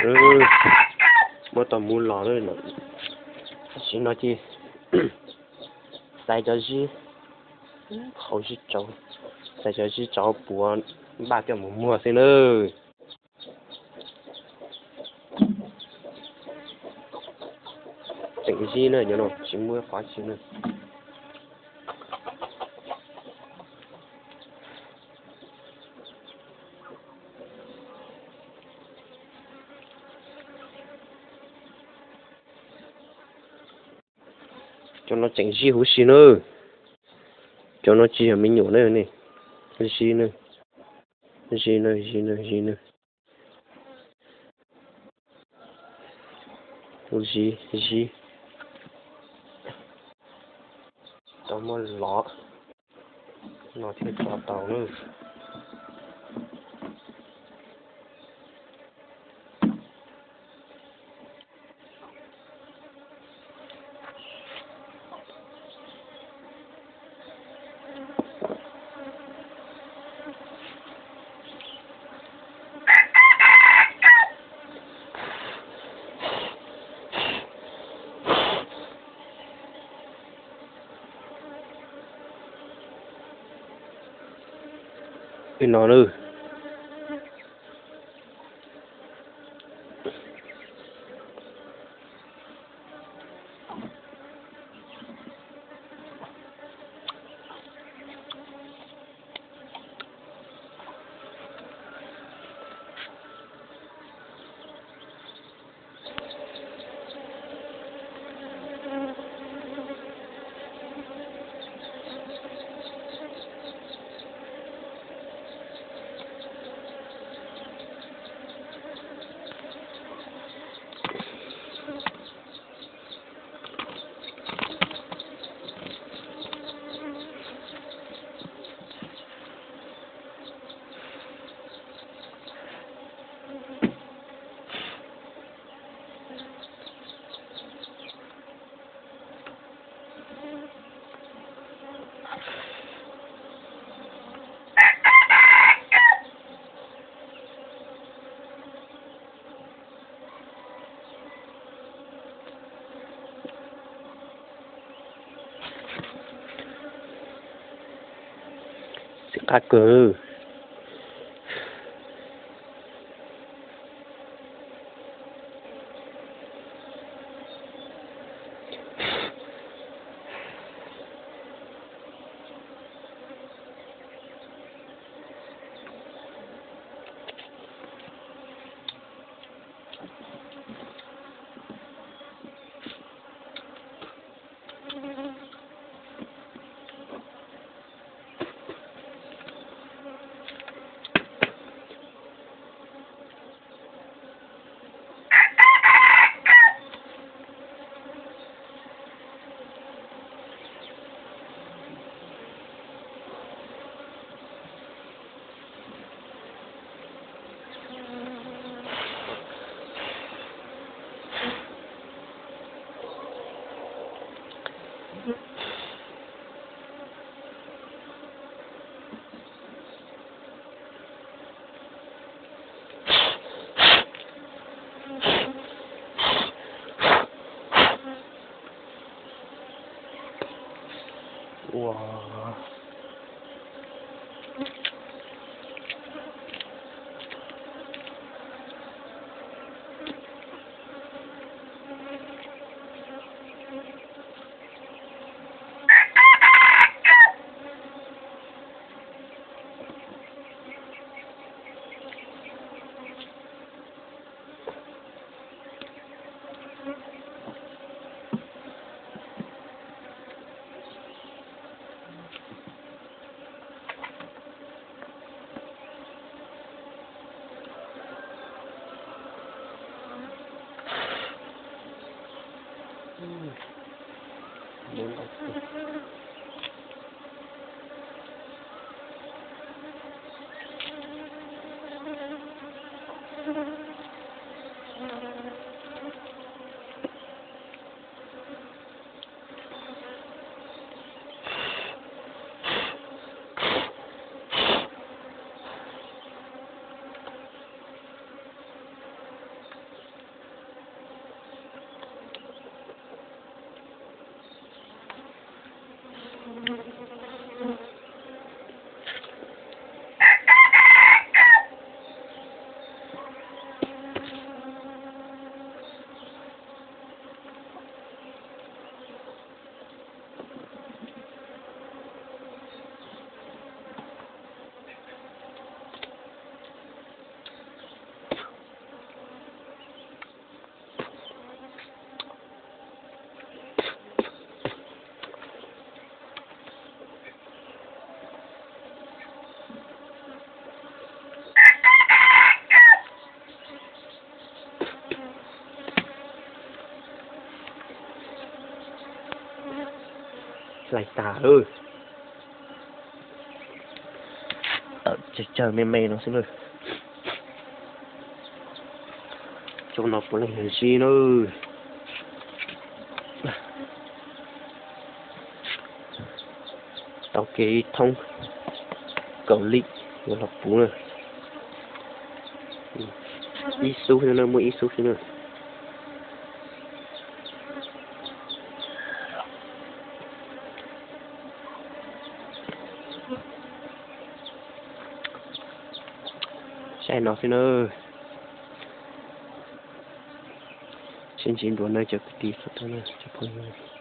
Muab tau mus los lawm. Tam sim no ces xaiv cov zib, hauv zib tsauv, xaiv cov zib tsauv puav npaj coj mus muag xwb nawb. Tseem zib na, cov no tsis muaj qhov tsi na. Cov no tseem zib huv si na. Cov no tsis yog me nyuam na ne. Zib na, zib na, zib na, zib na. Zib, zib. Tau muab lov no thiaj tso tau na. Li no na. Txiv qab kawg. Ua Laij tag lawm. Tawm tsawg tsawg me me no xwb na. Tsob no puav leej yog zib na. Tau kev thoob kaum lij yuav los puv na. Ib xub xwb na, muaj ib xub xwb na. Saib no xwb na. Sib ntsib dua na cov kwv tij, cov phooj ywg.